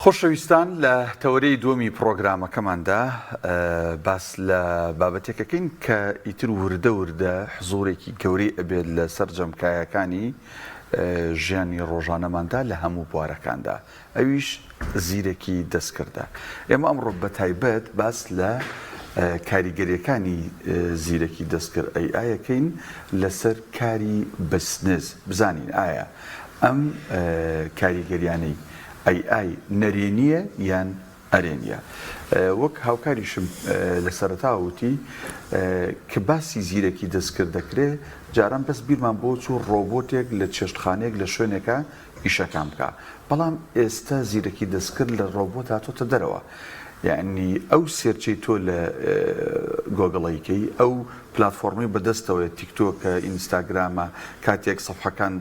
خۆشەویستان لە تەوەرەی دووەمی پڕۆگرامەکەماندا باس لە بابەتێکەکەین کە ئیتر وردە وردە حزوورێکی گەورەی ئەبێت لە سەرجەم کایەکانی ژیانی ڕۆژانەماندا لە هەموو بوارەکاندا ئەویش زیرەکی دەستکردە. ئێمە ئەمڕۆ بەتایبەت باس لە کاریگەریەکانی زیرەکی دەستکرد AI ئەکەین لەسەر کاری بزنس، بزانین ئایا ئەم کاریگەریانەی AI نەرێنیە یان ئەرێنیە؟ وەک هاوکاریشم لە سەرەتاوە وتی کە باسی زیرەکی دەستکرد دەکرێ جاران بەس بیرمان بۆ چوو ڕۆبۆتێک لە چێشتخانەیەک لە شوێنێکا ئیشەکان بکا بەڵام ئێستا زیرەکی دەستکرد لە ڕۆبۆت هاتۆتە دەرەوە یەعنی ئەو search ەی تۆ لە گۆگڵ ئەیکەی ئەو پلاتفۆڕمەی بەدەستەوەیە تیکتۆکە ئینستاگرامە کاتێک سەفحەکان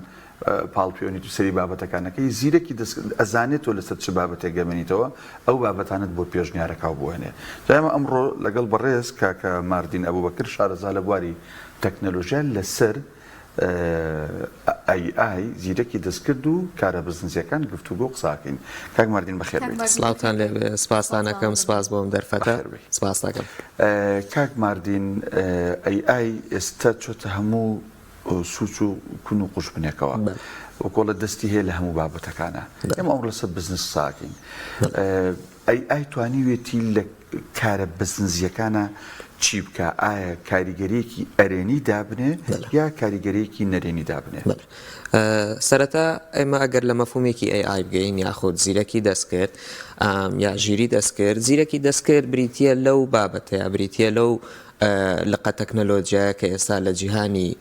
پاڵ پێوەنیت و سەری بابەتەکانەکەی زیرەکی دەستکرد ئەزانێت تۆ لەسەر چ بابەتێک گەمێنیتەوە ئەو بابەتانت بۆ پێشنیارەکاو بۆ هێنێ جا ئێمە ئەمڕۆ لەگەڵ بەڕێز کاکە ماردین ئەبوبەکر شارەزا لە بواری تەکنەلۆژیا لەسەر ئەی ئای، زیرەکی دەستکرد و کارە بزنسیەکان گفتوگۆ و قسە ئەکەین. کاک ماردین بەخێر بێیت. سڵاوتان لێ بێ سپاستان ئەکەم سپاس بۆ ئەم دەرفەتە سپاست ئەکەم. کاک ماردین ئەی ئای ئێستا چۆتە هەموو سوچ و کون و قوژبنێکەوە وەکۆڵە دەستی هەیە لە هەموو بابەتەکانە ئێمە ئەمڕۆ لەسەر بزنس قسە ئەکەین. ئەی ئای توانیوێتی لە کارە بزنزیەکانا چی بکا؟ ئایا کاریگەریەکی ئەرێنی دابنێ یا کاریگەریەکی نەرێنی دابنێ؟ بەڵێ سەرەتا ئێمە ئەگەر لە مەفهومێکی ئەی ئای بگەین یاخود زیرەکی دەستکرد یا ژیری دەستکرد زیرەکی دەستکرد بریتیە لەو بابەتەیە بریتیە لەو لقە تەکنەلۆجیایە کە ئێستا لە جیهانی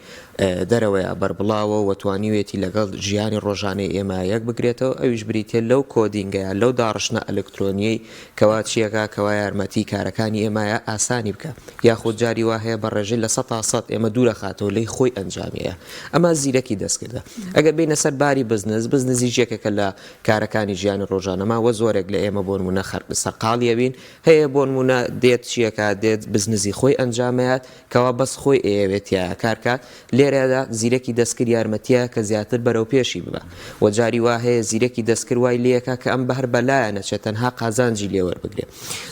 دەرەوەیا بەربڵاوە و توانیویەتی لەگەڵ ژیانی ڕۆژانەی ئێمە یەک بگرێتەوە، ئەویش بریتیە لەو coding ە یا لەو داڕشتنە ئەلکترۆنیەی کەوا چیەکا کەوا یارمەتی کارەکانی ئێمایە ئاسانی بکا یاخود جاری وا هەیە بە ڕێژەی 100% ئێمە دوورەخاتەوە لێی خۆی ئەنجامیەیە ئەمە زیرەکی دەستکردە ئەگەر بێینە سەر باری بزنس بزنسیش یەکێکە لە کارەکانی ژیانی ڕۆژانەمان وە زۆرێک لە ئێمە بۆنمونە سەرقاڵی ئەبین هەیە بۆنمونە دێت چیەکا دێت بزنزی خۆی ئەنجامەیات کەوا بەس خۆی ئەیەوێت تیایا کار کات لێرەدا زیرەکی دەستکرد یارمەتیە کە زیاتر بەرەو پێشی ببا وە جاری وا هەیە زیرەکی دەستکرد وای لێکا کە ئەم بەهر بەلایا نەچێت تەنها قازانجی لێ وەربگرێ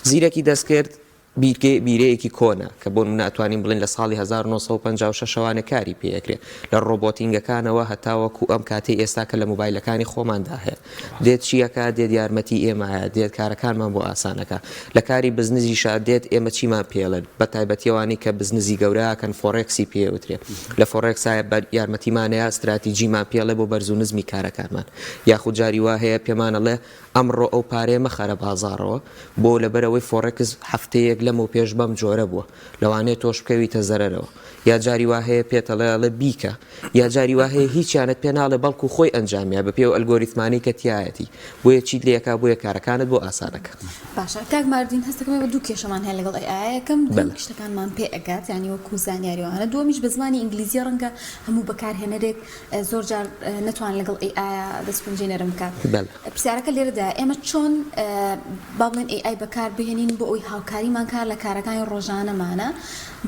زیرەکی دەستکرد بیرکەی بیرەیەکی کۆنە کە بۆنمونە ئەتوانین بڵێین لە ساڵی 1956 ەوانێ کاری پێ ئەکرێ لە roboting ەکانەوە هەتاوەکو ئەم کاتەی ئێستا کە لە مۆبایلەکانی خۆماندا هەیە دێت چی ئەکا دێت یارمەتی ئێمایە دێت کارەکانمان بۆ ئاسان ئەکا لە کاری بزنزیشا دێت ئێمە چیمان پێڵێن بە تایبەتی ئەوانەی کە بزنزی گەورە ئەکەن forex ی پێ ئەوترێ لە forex ا بە یارمەتیمانەیە ستراتیجیمان پێڵێ بۆ بەرز و نزمی کارەکانمان یاخود جاری وا هەیە پێمان ئەڵێ ئەمڕۆ ئەو پارەیە مەخەرە بازاڕەوە بۆ لەبەرئەوەی forex هەفتەیەک لەمەو پێش بەم جۆرە بووە لەوانەیە تۆش بکەویتە زەرەرەوە یا جاری وا هەیە پێت ئەڵێ ئەڵێ بیکە یا جاری وا هەیە هیچیانت پێ ناڵێ بەڵکو خۆی ئەنجامیا بە پێی ئەو ئەلگۆریتمانەی کە تیایەتی بۆیە چیت لێ ئەکا بۆیە کارەکانت بۆ ئاسان ئەکا. باشە کاک ماردین هەستەکەم ئێمە دوو کێشەمان هەیە لەگەڵ ئەی ئایا یەکەم درەنگ شتەکانمان پێ ئەگات یانی وەکو زانیاری وانە دووەمیش بە زمانی ئینگلیزیە ڕەنگە هەموو بەکارهێنەرێک زۆر جار نەتوانێت لەگەڵ ئەی ئایا دەستپەنجەی نەرم بکات. پرسیارەکە لێرەدایە ئێمە چۆن با بڵێن ئەی ئای بەکار بهێنین بۆ ئەوەی هاوکاریمان کار لە کارەکانی ڕۆژانەمانە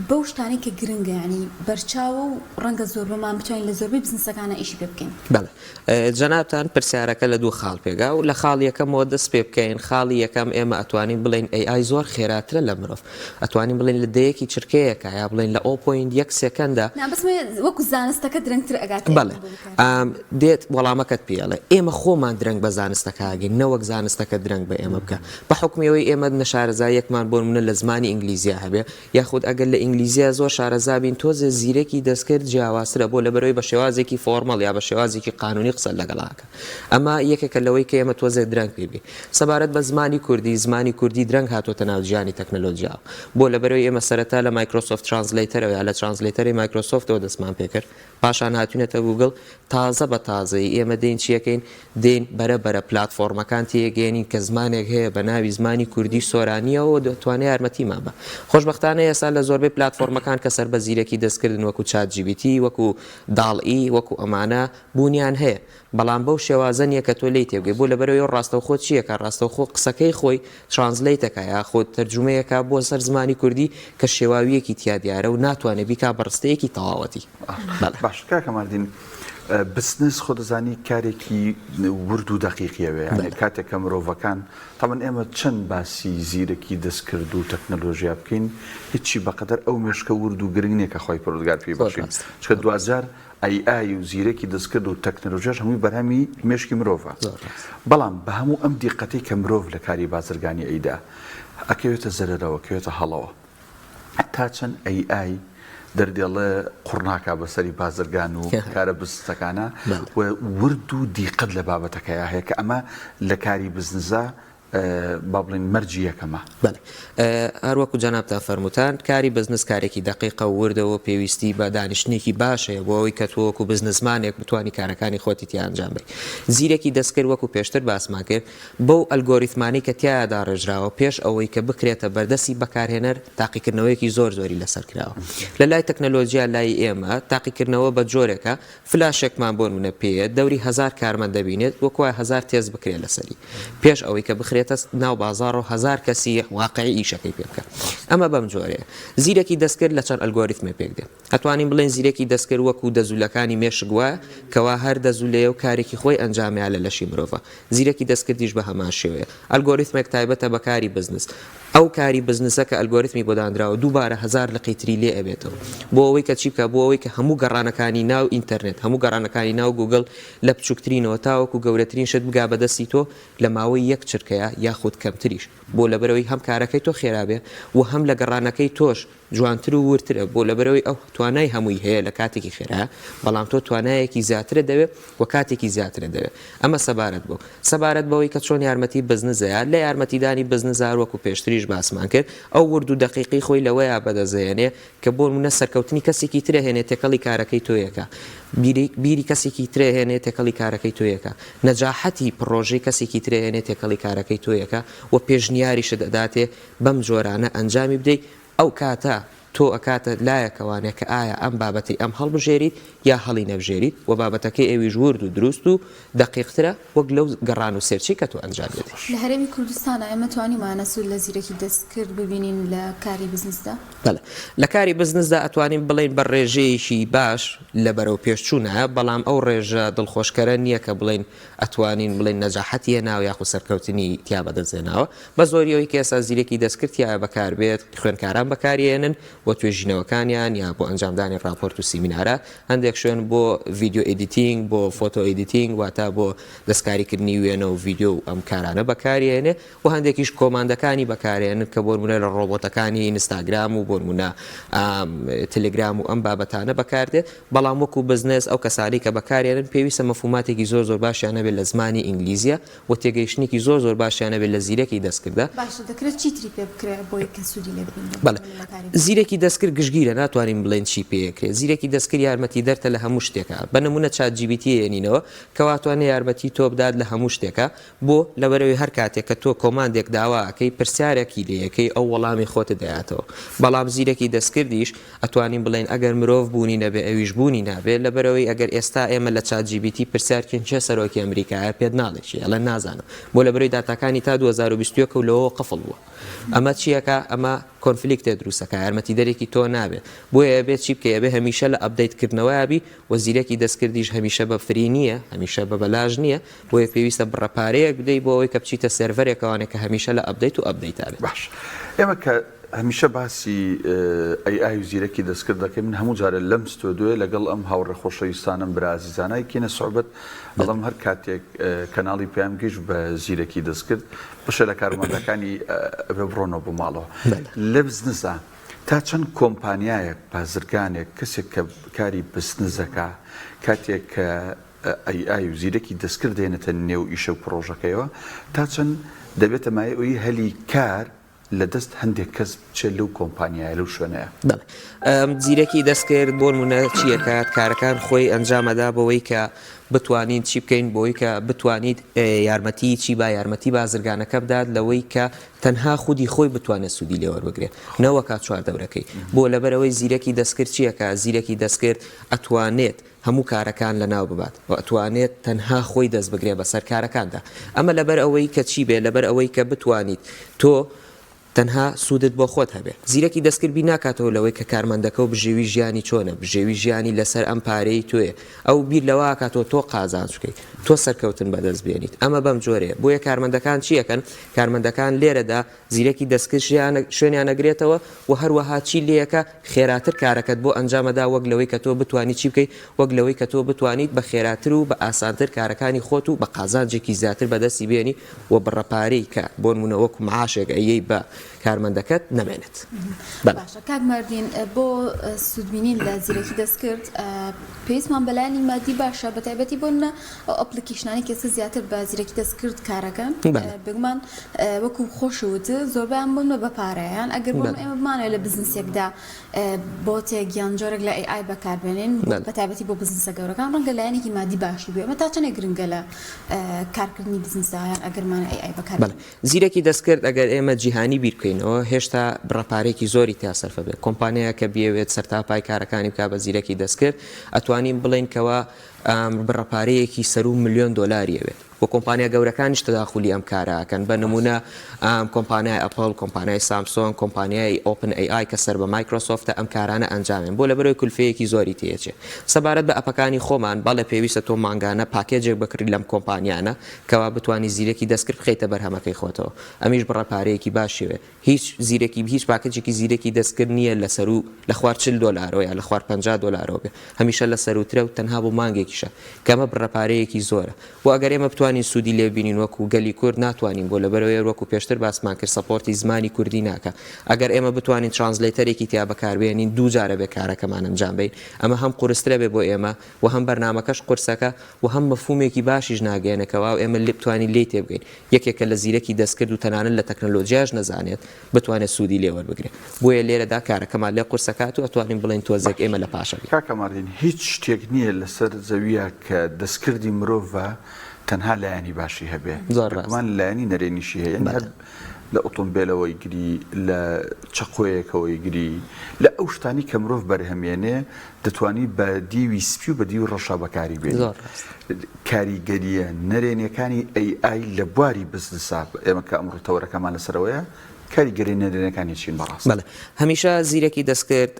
بەو شتانەی کە گرنگە یانی بەرچاوە و ڕەنگە زۆربەمان بتوانین لە زۆربەی بزنسەکانا ئیشی پێ بکەین. بەڵێ جەنابتان پرسیارەکە لە دوو خاڵ پێگا و لە خاڵی یەکەمەوە دەست پێ بکەین خاڵی یەکەم ئێمە ئەتوانین بڵێین AI زۆر خێراترە لە مرۆڤ ئەتوانین بڵێین لە دەیەکی چرکەیەکا یا بڵێین لە o point یەک second ا. نا بەس وەکو زانستەکە درەنگتر ئەگاتە بەڵێ دێت وەڵامەکەت پێ ئەڵێ ئێمە خۆمان درەنگ بە زانستەکە ئەگەین نەوەک زانستەکە درەنگ بە ئێمە بکا بە حوکمی ئەوەی ئێمە نەشارەزاییەکمان بۆ نمونە لە زمانی ئینگلیزیا هەبێ یاخود ئەگەر لە ئینگلیزیا زۆر شارەزا بین تۆزێ زیرەکی دەستکرد جیاوازترە بۆ لەبەرئەوەی بە شێوازێکی formal یا بە شێوازێکی قانونی قسەت لەگەڵا ئەکا ئەمە یەکێکە لەوەی کە ئێمە تۆزێک درەنگ پێی بگەین. سەبارەت بە زمانی کوردی، زمانی کوردی درەنگ هاتۆتە ناو جیهانی تەکنەلۆجیاوە. بۆ؟ لەبەرئەوەی ئێمە سەرەتا لە مایکرۆسۆفت translator ەوە یا لە translator ی مایکرۆسۆفتەوە دەستمان پێکرد، پاشان هاتوینەتە گوگڵ، تازە بە تازەیی ئێمە دێین چی ئەکەین؟ دێین بەرە بەرە پلاتفۆڕمەکان تێگەیەنین کە زمانێک هەیە بە ناوی زمانی کوردی سۆرانییەوە و دەتوانێ یارمەتیمان با. خۆشبەختانە ئێستا لە زۆربەی پلاتفۆڕمەکان کە سەر بە زیرەکی دەستکردن وەکو چات جی بی تی، وەکو داڵ ئی، وەکو ئەمانە بوونیان هەیە. بەڵام بەو شێوازە نییە کە تۆ لێی تێبگەی بۆ لەبەرئەوەی ئەو ڕاستەوخۆ چی ئەکا ڕاستەوخۆ قسەکەی خۆی translate ئەکا یاخود تەرجومەی ئەکا بۆ سەر زمانی کوردی کە شێواوییەکی تیا دیارە و ناتوانێ بیکا بە ڕستەیەکی تەواوەتی. بەڵێ. باشە کاکە ماردین. بزنس خۆ دەزانی کارێکی ورد و دەقیقیەوێ یانێ کاتێک کە مرۆڤەکان تەبعەن ئێمە چەند باسی زیرەکی دەستکرد و تەکنەلۆژیا بکەین هیچی بەقەدەر ئەو مێشکە ورد و گرنگ نیە کە خوای پەروەردگار پێی بەخشین چونکە دواجار ئەی ئای و زیرەکی دەستکرد و تەکنەلۆژیاش هەمووی بەرهەمی مێشکی مرۆڤە بەڵام بە هەموو ئەم دیقەتەی کە مرۆڤ لە کاری بازرگانی ئەیدا ئەکەوێتە زەرەرەوە کەوێتە هەڵەوە تا چەند ئەی ئای دەردێڵێ قوڕ ناکا بەسەری بازرگان و کارە بزنسەکانە و ورد و دیقەت لە بابەتەکەیا هەیە کە ئەمە لە کاری بزنسا با بڵێین مەرجی یەکەمە. بەڵێ هەر وەکو جەنابتان فەرمووتان کاری بزنس کارێکی دەقیقە و وردە و پێویستی بە دانیشتنێکی باش هەیە بۆ ئەوەی کە تۆ وەکو بزنسمانێک بتوانی کارەکانی خۆتی تیا ئەنجام بەی. زیرەکی دەستکرد وەکو پێشتر باسمان کرد بەو ئەلگۆریتمانەی کە تیایا داڕێژراوە پێش ئەوەی کە بکرێتە بەردەستی بەکارهێنەر تاقیکردنەوەیەکی زۆر زۆری لەسەر کراوە. لە لای تەکنەلۆجیا لای ئێمە تاقیکردنەوە بە جۆرێکە فلاشێکمان بۆ نمونە پێیە دەوری هەزار کارمەند دەبینێت وەک وایە هەزار تێست بکرێت لەسەری پێش ئەوەی کە بخرێتە ناو بازاڕ و هەزار کەسی واقعی ئیشەکەی پێ بکە ئەمە بەم جۆرەیە زیرەکی دەستکرد لە چەند ئەلگۆریتمێ پێک دێ ئەتوانین بڵێن زیرەکی دەستکرد وەکو دەزولەکانی مێشک وایە کەوا هەر دەزولەیە و کارێکی خۆی ئەنجامەیە لە لەشی مرۆڤە زیرەکی دەستکردیش بە هەمان شێوەیە ئەلگۆریتمێک تایبەتە بە کاری بزنس ئەو کاری بزنسە کە ئەلگۆریتمی بۆ دانراوە دووبارە هەزار لقی تری لێ ئەبێتەوە بۆ ئەوەی کە چی بکا بۆ ئەوەی کە هەموو گەڕانەکانی ناو ئینتەرنێت هەموو گەڕانەکانی ناو گوگڵ لە بچووکترینەوە تاوەکو گەورەترین شت بگا بە دەستی تۆ لە ماوەی یەک چرکەیا یاخود کەمتریش بۆ لەبەرئەوەی هەم کارەکەی تۆ خێرا بێ و هەم لە گەڕانەکەی تۆش جوانتر و وردترە بۆ لەبەرئەوەی ئەو توانای هەمووی هەیە لە کاتێکی خێرا بەڵام تۆ توانایەکی زیاترت دەوێت و کاتێکی زیاترت دەوێت ئەمە سەبارەت بەو سەبارەت بەوەی کە چۆن یارمەتی بزنزەیە لە یارمەتیدانی بزنزە هەروەکو پێشتریش باسمان کرد ئەو ورد و دەقیقی خۆی لەوەیا بەدەستدەهێنێ کە بۆ نمونە سەرکەوتنی کەسێکی ترە هێنێ تێکەڵی کارەکەی تۆیەکە بیری بیری کەسێکی ترە هێنێ تێکەڵی کارەکەی تۆیەکە نەجاحەتی پڕۆژەی کەسێکی ترە هێنێ تێکەڵی کارەکەی تۆیەکە و پێشنیاریشت ئەداتێ بەم جۆرانە ئەنجامی بدەی ئەو کاتە تۆ ئەکاتە لایەکەوانێ کە ئایا ئەم بابەتەی ئەم هەڵبژێریت یا هەڵی نەبژێریت وە بابەتەکەی ئەویش ورد و دروست و دەقیقترە وەک لەو گەڕان و search ەی کە تۆ ئەنجامی دەدەی. لە هەرێمی کوردستانا ئێمە توانیومانە سوود لە زیرەکی دەستکرد ببینین لە کاری بزنسدا؟ بەڵێ لە کاری بزنسدا ئەتوانین بڵێین بە ڕێژەیەکی باش لە بەرەو پێشچوونایە بەڵام ئەو ڕێژە دڵخۆشکەرە نییە کە بڵێین ئەتوانین بڵێین نەجاحەتی هێناوە یاخود سەرکەوتنی تیا بەدەست هێناوە بە زۆری ئەوەی کە ئێستا زیرەکی دەستکرد تیایا بەکاربێت خوێندکاران بەکاری ئێنن بۆ توێژینەوەکانیان یا بۆ ئەنجامدانی ڕاپۆرت و سیمینارات هەندێک شوێن بۆ video editing بۆ photo editing واتە بۆ دەستکاریکردنی وێنە و ڤیدیۆ و ئەم کارانە بەکاری ئێنێ و هەندێکیش command ەکانی بەکارێنن کە بۆنمونە لە ڕۆبۆتەکانی ئینستاگرام و بۆنمونە تەلەگرام و ئەم بابەتانە بەکاردێت بەڵام وەکو بزنس ئەو کەسانەی کە بەکارێنن پێویستە مەفهوماتێکی زۆر زۆر باشیان هەبێت لە زمانی ئینگلیزیە و تێگەیشتنێکی زۆر زۆر باشیان هەبێت لە زیرەکی دەستکردە. باشە دەکرێت چی تری پێ بکرێت بۆی کە سوودی لێ ببینرێت؟ بەڵێ زیرەکی دەستکرد گشتگیرە ناتوانین بڵێین چی پێ ئەکرێت زیرەکی دەستکرد یارمەتیدەرتە لە هەموو شتێکا بە نمونە ChatGPT ئەیەنینەوە کەوا توانێ یارمەتی تۆ بدات لە هەموو شتێکا بۆ؟ لەبەرئەوەی هەر کاتێک کە تۆ command ێک داوا ئەکەی پرسیارێکی لێ ئەکەی ئەو وەڵامی خۆتت ئەیاتەوە. بەڵام زیرەکی دەستکردیش ئەتوانین بڵێین ئەگەر مرۆڤ بوونی نەبێ ئەویش بوونی نابێ لەبەرئەوەی ئەگەر ئێستا ئێمە لە ChatGPT پرسیار کەین کێ سەرۆکی ئەمریکایە پێت ناڵێ کێ ئەڵێ نازانم بۆ لەبەرئەوەی داتاکانی تا 2021 و لەوەوە قفڵ بووە. ئەمە چی ئەکا؟ ئەمە conflict ێ دروست ئەکا یارمەتیدەرێکی تۆ نابێ. بۆیە ئەبێ چی بکەی؟ ئەبێ هەمیشە لە update کردنەوەیا بی و زیرەکی دەستکردیش هەمیشە بە free نییە هەمیشە بە بەلاش نییە. بۆیە پێویستە بڕە پارەیەک بدەی بۆ ئەوەی کە بچیتە server ێکەوانێ کە هەمیشە لە update و update ا بێت. باش ئێمە کە هەمیشە باسی AI و زیرەکی دەستکرد دەکەین من هەموو جارێ لەم ستۆدیۆیە لەگەڵ ئەم هاوڕێ خۆشەویستانەم برا ئازیزانە یەکینە سوعبەت ئەڵێم هەر کاتێک کەناڵی پەیام گەیشت بە زیرەکی دەستکرد بەشێ لە کارمەندەکانی ئەبێ بڕۆنەوە بۆ ماڵەوە لە بزنسا تا چەند کۆمپانیایەک بازرگانێک کەسێک کە کاری بزنس دەکا کاتێک کە AI و زیرەکی دەستکرد دێنێتە نێو ئیشە و پڕۆژەکەیەوە، تا چەند دەبێتە مایەی ئەوەی هەلی کار لە دەست هەندێک کەس بچێت لەو کۆمپانیایە، لەو شوێنەیە؟ بەڵێ. زیرەکی دەستکرد بۆ نموونە چی ئەکات، کارەکان خۆی ئەنجام ئەدا بەوەی کە بتوانین چی بکەین، بۆی کە بتوانیت یارمەتی چی با یارمەتی بازرگانەکە بدات لەوەی کە تەنها خودی خۆی بتوانێت سوودی لێ وەربگرێت نەوەکا چواردەورەکەی. بۆ لەبەرئەوەی زیرەکی دەستکرد چی ئەکات، زیرەکی دەستکرد ئەتوانێت هەموو کارەکان لەناو ببات و ئەتوانێت تەنها خۆی دەست بگرێت بەسەر کارەکاندا ئەمە لەبەر ئەوەی کە چی بێ لەبەر ئەوەی کە بتوانیت تۆ. تەنها سوودت بۆ خۆت هەبێ. زیرەکی دەستکرد بیر ناکاتەوە لەوەی کە کارمەندەکە و بژێوی ژیانی چۆنە، بژێوی ژیانی لەسەر ئەم پارەیەی تۆیە، ئەو بیر لەوە ئەکاتەوە تۆ قازانج بکەیت، تۆ سەرکەوتن بەدەست بێنیت، ئەمە بەم جۆرەیە، بۆیە کارمەندەکان چی ئەکەن؟ کارمەندەکان لێرەدا زیرەکی دەستکرد شوێنیان ئەگرێتەوە و هەروەها چی لێیەکە خێراتر کارەکەت بۆ ئەنجام ئەدا وەک لەوەی کە تۆ بتوانی چی بکەیت وەک لەوەی کە تۆ بتوانیت بە خێراتر و بە ئاسانتر کارەکانی خۆت و بە قازانجێکی زیاتر بەدەستی بێنی و بڕە پارەی کە بۆنمونە وەکو معاشێک ئەیەی بە کارمەندەکەت نەمێنێت. بەڵێ. باشە کاک ماردین بۆ سوودبینین لە زیرەکی دەستکرد پێویستمان بە لایەنی مادی باشە بەتایبەتی بۆ نمونە ئەو application انەی کە ئێستا زیاتر بە زیرەکی دەستکرد کارەکەن بێگومان وەکو خۆشت وتت زۆربەیان بۆ نمونە بە پارەیە یان ئەگەر بۆ ئێمە بمانەوێت لە بزنسێکدا bot ێک یان جۆرێک لە AI بەکاربێنین بەتایبەتی بۆ بزنسە گەورەکان ڕەنگە لایەنێکی مادی باشی بێ ئەمە تا چەندێک گرنگە لە کارکردنی بزنسدا یان ئەگەرمانە AI بەکار بەڵێ زیرەکی دەستکرد ئەگەر ئێمە جیهانی بیر بکەینەوە هێشتا بڕە پارەیەکی زۆری تیا سەرفە بێت کۆمپانیایەک کە بیەوێت سەرتاپای کارەکانی بکا بە زیرەکی دەستکرد ئەتوانین بڵێین کەوا بڕە پارەیەکی سەروو ملیۆن دۆلاری ئەوێت و کۆمپانیا گەورەکانیش تەداخولی ئەم کارە ئەکەن بە نمونە کۆمپانیای ئەپڵ کۆمپانیای سامسۆنگ کۆمپانیای ئۆپن ئەی ئای کە سەر بە مایکرۆسۆفتە ئەم کارانە ئەنجامێن بۆ لەبەرەوەی کولفەیەکی زۆری تێچێ سەبارەت بە ئەپەکانی خۆمان بەڵێ پێویستە تۆ مانگانە پاکێجێک بکڕی لەم کۆمپانیانە کەوا بتوانی زیرەکی دەستکرد بخەیتە بەرهەمەکەی خۆتەوە ئەمیش بڕە پارەیەکی باشی هیچ زیرەکی هیچ پاکێجێکی زیرەکی دەستکرد نییە لە سەروو لە خوار 40 دۆلارەوە یا لە خوار 50 دۆلارەوە بێ هەمیشە لە سەرووترە و تەنها بۆ مانگێکیشە کە ئەمە بڕە پارەیەکی زۆرە و ئەگەر ئێمە بتوانین سوودی لێ ببینین وەکو گەلی کورد ناتوانین بۆ لەبەرئەوەی وەکو پێشتر باسمان کرد support ی زمانی کوردی ناکا ئەگەر ئێمە بتوانین translator ێکی تیا بەکاربێنین دوو جارە بێ کارەکەمان ئەنجام بەین ئەمە هەم قورسترە بێ بۆ ئێمە و هەم بەرنامەکەش قورسەکە و هەم مەفهومێکی باشیش ناگەیەنێ کەوا ئێمە بتوانین لێی تێبگەین یەکێکە لە زیرەکی دەستکرد و تەنانەت لە تەکنەلۆجیاش نەزانێت بتوانێت سوودی لێ وەربگرێت بۆیە لێرەدا کارەکەمان لێ قورسەکات و ئەتوانین بڵێین تۆزێک ئێمە لە پاشە بین. کاکە ماردین هیچ شتێک نییە لەسەر زەویە کە دەستکردی مرۆڤە تەنها لایەنی باشی هەبێ زۆر ڕاستە. بێگومان لایەنی نەرێنیشی هەیە یانی هەر لە ئۆتۆمبێلەوەی گری لە چەقۆیەکەوەی گری لە ئەو شتانی کە مرۆڤ بەرهەمێنێ دەتوانی بە دیوی سپی و بە دیوی ڕەشا بەکاری بێنی. زۆر ڕاستە. کاریگەرییە نەرێنیەکانی AI لە بواری بزنسا، ئێمە کە ئەمڕۆ تەوەرەکەمان لەسەرەوەیە، کاریگەریە نەرێنیەکانی چین بەڕاست؟ بەڵێ. هەمیشە زیرەکی دەستکرد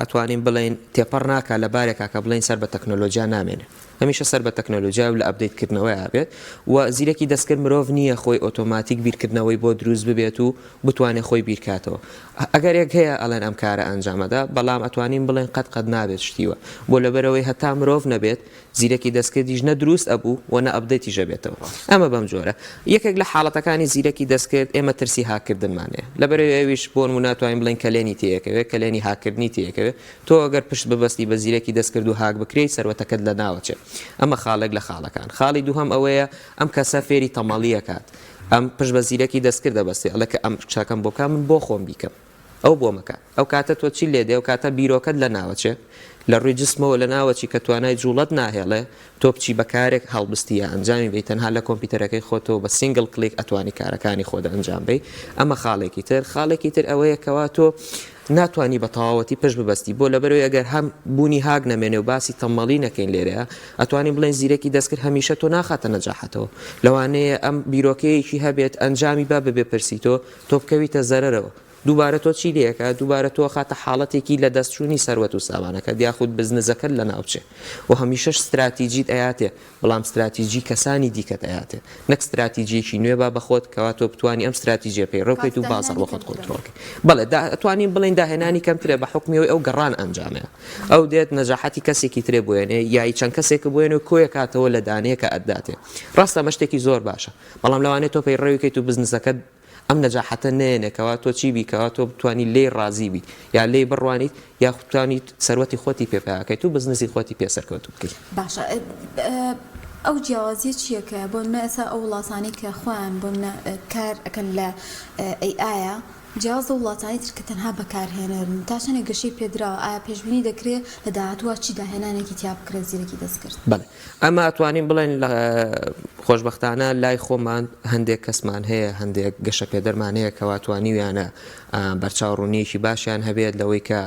ئەتوانین بڵێین تێپەڕ ناکا لە بارێکا کە بڵێین سەر بە تەکنۆلۆجیا نامێنێ. هەمیشە سەر بە تەکنۆلۆجیا و لە update کردنەوەیا بێت و زیرەکی دەستکرد مرۆڤ نییە خۆی ئۆتۆماتیک بیرکردنەوەی بۆ دروست ببێت و بتوانێت خۆی بیرکاتەوە. ئەگەرێک هەیە ئەڵێن ئەم کارە ئەنجامەدا بەڵام ئەتوانین بڵێن قەت قەت نابێت شتی وا بۆ لەبەرئەوەی هەتا مرۆڤ نەبێت زیرەکی دەستکردیش نە دروست ئەبوو و نە update یش ئەبێتەوە ئەمە بەم جۆرە یەکێک لە حاڵەتەکانی زیرەکی دەستکرد ئێمە ترسی هاککردنمان هەیە لەبەرئەوەی ئەویش بۆ نموونە ئەتوانین بڵێین کەلێنی تێیەکەوێت کەلێنی هاککردنی تێیەکەوێت تۆ ئەگەر پشت ببەستی بە زیرەکی دەستکرد و هاک بکرێیت سەروەتەکەت لەناوەچێت ئەمە خاڵێک لە خاڵەکان خاڵی دووهەم ئەوەیە ئەم کەسە فێری تەمەڵیەکات ئەم پشت بە زیرەکی دەستکرد دەبەستێ ئەڵێ کە ئەم شتەکەم بۆ بکا من بۆ خۆم بیکەم ئەو بۆ مەکە ئەو کاتە تۆ چی لێ دێ ئەو کاتە بیرۆکەت لە ناوەچێ لە ڕووی جسمەوە لە ناوەچی کە توانای جوڵەت ناهێڵێ تۆ بچی بە کارێک هەڵبستی یا ئەنجامی بەی تەنها لە کۆمپیوتەرەکەی خۆتەوە بە single click ئەتوانی کارەکانی خۆت ئەنجام بەی ئەمە خاڵێکی تر خاڵێکی تر ئەوەیە کەوا تۆ ناتوانی بە تەواوەتی پشت ببەستی بۆ لەبەرئەوەی ئەگەر هەم بوونی هاک نەمێنێ و باسی تەممەڵی نەکەین لێرەیا ئەتوانین بڵێین زیرەکی دەستکرد هەمیشە تۆ ناخاتە نەجاحەتەوە لەوانەیە ئەم بیرۆکەیەکی هەبێت ئەنجامی با بەبێ پرسی تۆ تۆ بکەویتە زەرەرەوە دووبارە تۆ چی لێکا دووبارە تۆ خاتە حاڵەتێکی لە دەستچوونی سەروەت و سامانەکەت یاخود بزنزەکەت لەناوچێ و هەمیشەش ستراتیجیت ئەیاتێ بەڵام ستراتیجی کەسانی دیکەت ئەیاتێ نەک ستراتیجیەکی نوێ با بەخۆت کەوا تۆ بتوانی ئەم ستراتیجیە پەیڕەو کەیت و بازاڕ بۆ خۆت کۆنترۆڵ کەی بەڵێ ئەتوانین بڵێین داهێنانی کەمترە بە حوکمی ئەوەی ئەو گەڕان ئەنجامەیە ئەو دێت نەجاحەتی کەسێکی ترێ بۆیەنێ یای چەند کەسێکە بۆیەنێ و کۆیەکاتەوە لە دانەیەکە ئەتداتێ ڕاستە ئەمە شتێکی زۆر باشە بەڵام لەوانەیە تۆ پەیڕەوی کەیت و بزنسەکەت ئەم نەجاحەتە نەیەنێ کەوا تۆ چی بی کەوا تۆ بتوانی لێی ڕازی بیت یا لێی بڕوانیت یاخود بتوانیت سەروەتی خۆتی پێ پەیا کەیت و بزنسی خۆتی پێ سەرکەوتوو بکەیت. باشە ئەو جیاوازیە چیە کە بۆ نمونە ئێستا ئەو وڵاتانەی کە خۆیان بۆ نمونە کار ئەکەن لە AI. جیاواز لە وڵاتانی تر کە تەنها بەکارهێنەرن، تا چەندێک گەشەی پێدراوە، ئایا پێشبینی دەکرێ لە داهاتووا چی داهێنانێکی تیا بکرێت زیرەکی دەستکرد؟ بەڵێ ئەمە ئەتوانین بڵێین لە خۆشبەختانە لای خۆمان هەندێک کەسمان هەیە هەندێک گەشەپێدەرمان هەیە کەوا توانیویانە بەرچاو ڕوونیەکی باشیان هەبێت لەوەی کە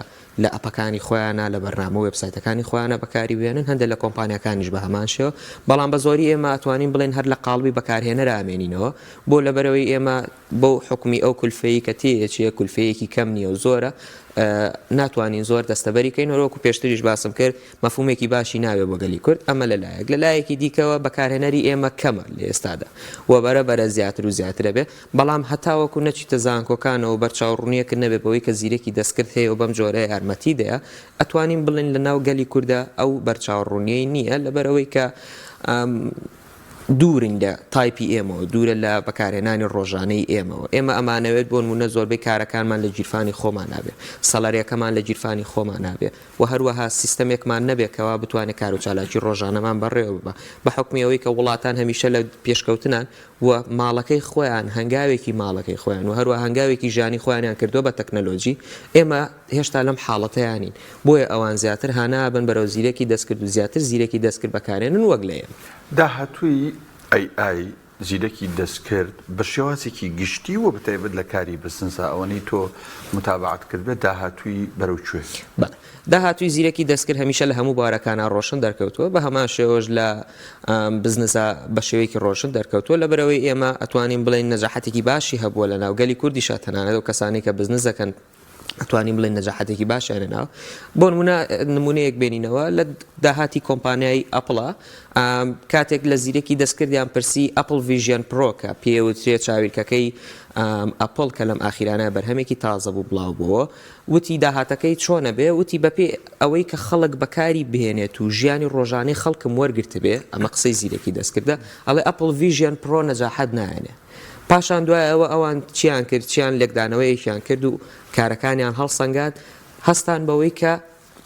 لە ئەپەکانی خۆیانە لە بەرنامە و وێبسایتەکانی خۆیانە بەکاری بێنن هەندێک لە کۆمپانیاکانیش بە هەمان شێوە بەڵام بە زۆری ئێمە ئەتوانین بڵێن هەر لە قاڵبی بەکارهێنەرا ئەمێنینەوە بۆ لەبەرەوەی ئێمە بەو حوکمی ئەو کولفەی کە تێیەچێ کولفەیەکی کەم نییە و زۆرە ناتوانین زۆر دەستەبەری کەین وەکو پێشتریش باسم کرد مەفهومێکی باشی ناوێ بۆ گەلی کورد ئەمە لە لایەک لە لایەکی دیکەوە بەکارهێنەری ئێمە کەمە لە ئێستادا و بەرە بەرە زیاتر و زیاترە بێ بەڵام هەتاوەکو نەچیتە زانکۆکانەوە بەرچاو ڕوونیەکت نەبێ بەوەی کە زیرەکی دەستکرد هەیە و بەم جۆرە یارمەتی دەیە ئەتوانین بڵێین لە ناو گەلی کوردا ئەو بەرچاو ڕوونیەی نییە لەبەرئەوەی کە دوورن لە تایپی ئێمەوە، دوورە لە بەکارهێنانی ڕۆژانەی ئێمەوە. ئێمە ئەمانەوێت بۆ نموونە زۆربەی کارەکانمان لە گیرفانی خۆمانا بێ، salary ەکەمان لە گیرفانی خۆمانا بێ و هەروەها سیستەمێکمان نەبێ کەوا بتوانێ کاروچالاکی ڕۆژانەمان بەڕێوە ببا. بە حوکمی ئەوەی کە وڵاتان هەمیشە لە پێشکەوتنان و ماڵەکەی خۆیان، هەنگاوێکی ماڵەکەی خۆیان و هەروەها هەنگاوێکی ژیانی خۆیانیان کردووە بە تەکنەلۆجی، ئێمە هێشتا لەم حاڵەتەیا نین. بۆیە ئەوان زیاتر هانا ئەبەن بەرەو زیرەکی دەستکرد و زیاتر زیرەکی دەستکرد بەکارێنن وەک لە ئێمە. داهاتووی AI، زیرەکی دەستکرد، بە شێوازێکی گشتی و بەتایبەت لە کاری بزنسا ئەوەنەی تۆ متابەعەت کردبێت داهاتووی بەرەو کوێ؟ بەڵێ. داهاتووی زیرەکی دەستکرد هەمیشە لە هەموو بوارەکانا ڕۆشن دەرکەوتووە، بە هەمان شێوەش لە بزنسا بە شێوەیەکی ڕۆشن دەرکەوتووە، لەبەرئەوەی ئێمە ئەتوانین بڵێین نەجاحەتێکی باشی هەبووە لە ناو گەلی کوردیشا تەنانەت ئەو کەسانەی کە بزنس دەکەن ئەتوانین بڵێن نەجاحەتێکی باشیان هێناوە بۆ نمونە نمونەیەک بێنینەوە لە داهاتی کۆمپانیای ئەپڵە کاتێک لە زیرەکی دەستکردیان پرسی Apple Vision Pro کە پێوترێ چاویلکەکەی ئەپڵ کە لەم ئاخیرانە بەرهەمێکی تازە بوو بڵاو بووەوە وتی داهاتەکەی چۆنە بێ وتی بەپێ ئەوەی کە خەڵک بەکاری بهێنێت و ژیانی ڕۆژانەی خەڵکم وەرگرتبێ ئەمە قسەی زیرەکی دەستکردە ئەڵێ Apple Vision Pro نەجاحەت نایەنێ پاشان دوای ئەوە ئەوان چیان کرد، چیان لێکدانەوەیەکیان کرد و کارەکانیان هەڵسەنگاند، هەستان بەوەی کە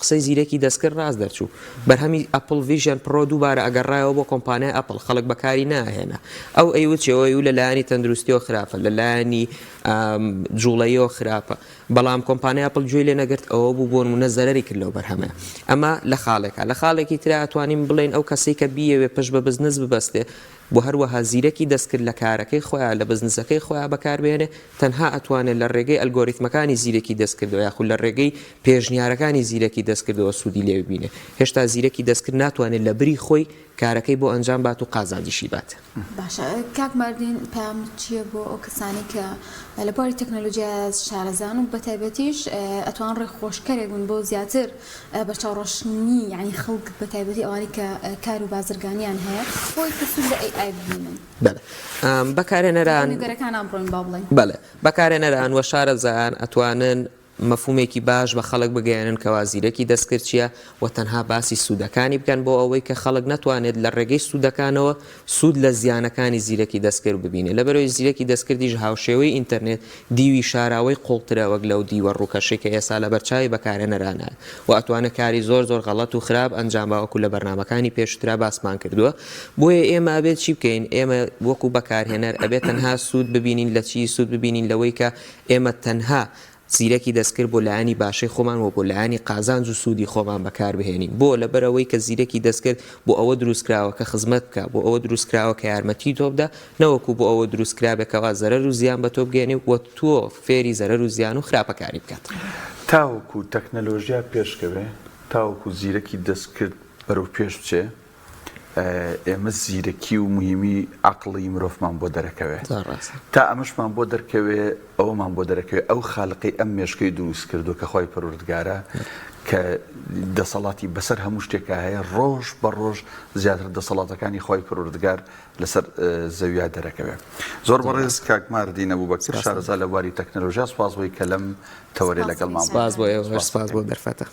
قسەی زیرەکی دەستکرد ڕاست دەرچوو. بەرهەمی Apple Vision Pro دووبارە ئەگەڕایەوە بۆ کۆمپانیای ئەپڵ، خەڵک بەکاری ناهێنا. ئەو ئەیوت چی؟ ئەو ئەیوت لە لایەنی تەندروستیەوە خراپە، لە لایەنی جوڵەییەوە خراپە. بەڵام کۆمپانیای ئەپڵ گوێی لێ نەگرت، ئەوە بوو بۆ نموونە زەرەری کرد لەو بەرهەمە. ئەمە لە خاڵێکا. لە خاڵێکی ترا ئەتوانین بڵێین ئەو کەسەی کە بیەوێ پشت بە بزنس ببەستێ، وە هەروەها زیرەکی دەستکرد لە کارەکەی خۆیا لە بزنسەکەی خۆیا بەکاربهێنێ تەنها ئەتوانێ لە ڕێگەی ئەلگۆریتمەکانی زیرەکی دەستکردەوە یاخود لە ڕێگەی پێشنیارەکانی زیرەکی دەستکردەوە سوودی لێ ببینێ هێشتا زیرەکی دەستکرد ناتوانێ لە بری خۆی کارەکەی بۆ ئەنجام بات و قازانجیشی بات. باشە کاک ماردین پەیامت چیە بۆ ئەو کەسانەی کە لە بواری تەکنەلۆجیا شارەزان و بەتایبەتیش ئەتوان ڕێخۆشکەرێک بن بۆ زیاتر بەرچاوڕۆشنی یانی خەڵک بەتایبەتی ئەوانەی کە کار و بازرگانیان هەیە بۆی کە سوود لە AI ببینن. بەلێ بەکارهێنەران نوێگەرەکانان بڕۆین با بڵێین. بەلێ بەکارهێنەران و شارەزایان ئەتوانن مەفهومێکی باش بە خەڵک بگەیەنن کەوا زیرەکی دەستکرد چیە و تەنها باسی سوودەکانی بکەن بۆ ئەوەی کە خەڵک نەتوانێت لە ڕێگەی سوودەکانەوە سوود لە زیانەکانی زیرەکی دەستکرد ببینێت لەبەرئەوەی زیرەکی دەستکردیش هاوشێوەی ئینتەرنێت دیوی شاراوەی قوڵترە وەک لەو دیوە ڕووکەشەی کە ئێستا لەبەرچاوی بەکارهێنەرانایە و ئەتوانێت کاری زۆر زۆر غەڵەت و خراپ ئەنجام با وەکو لە بەرنامەکانی پێشووترا باسمان کردووە بۆیە ئێمە ئەبێت چی بکەین ئێمە وەکو بەکارهێنەر ئەبێت تەنها سوود ببینین لە چی سوود ببینین لەوەی کە ئێمە تەنها زیرەکی دەستکرد بۆ لایەنی باشەی خۆمان و بۆ لایەنی قازانج و سوودی خۆمان بەکاربهێنین. بۆ؟ لەبەرئەوەی کە زیرەکی دەستکرد بۆ ئەوە دروستکراوە کە خزمەت بکا، بۆ ئەوە دروستکراوە کە یارمەتی تۆ بدا، نەوەکو بۆ ئەوە دروستکرابێ کەوا زەرەر و زیان بە تۆ بگەیەنێ و تۆ فێری زەرەر و زیان و خراپەکاری بکات. تاوەکو تەکنەلۆژیا پێشکەوێ، تاوەکو زیرەکی دەستکرد بەرەو پێش بچێ، ئێمە زیرەکی و موهیمی عەقڵی مرۆڤمان بۆ دەرەکەوێ. تا ئەمەشمان بۆ دەرکەوێ ئەوەمان بۆ دەرەکەوێ ئەو خالقەی ئەم مێشکەی دروست کردووە کە خوای پەروەردگارە کە دەسەڵاتی بەسەر هەموو شتێکا هەیە ڕۆژ بە ڕۆژ زیاتر دەسەڵاتەکانی خوای پەروەردگار لەسەر زەویا دەرەکەوێ. زۆر بەڕێز کاک ماردین ئەبوبەکر شارەزا لە بواری تەکنەلۆژیا سوپاس بۆی کە لەم تەوەرەی لەگەڵمان بووی. سوپاس بۆ ئێوەش سوپاس بۆ دەرفەتە.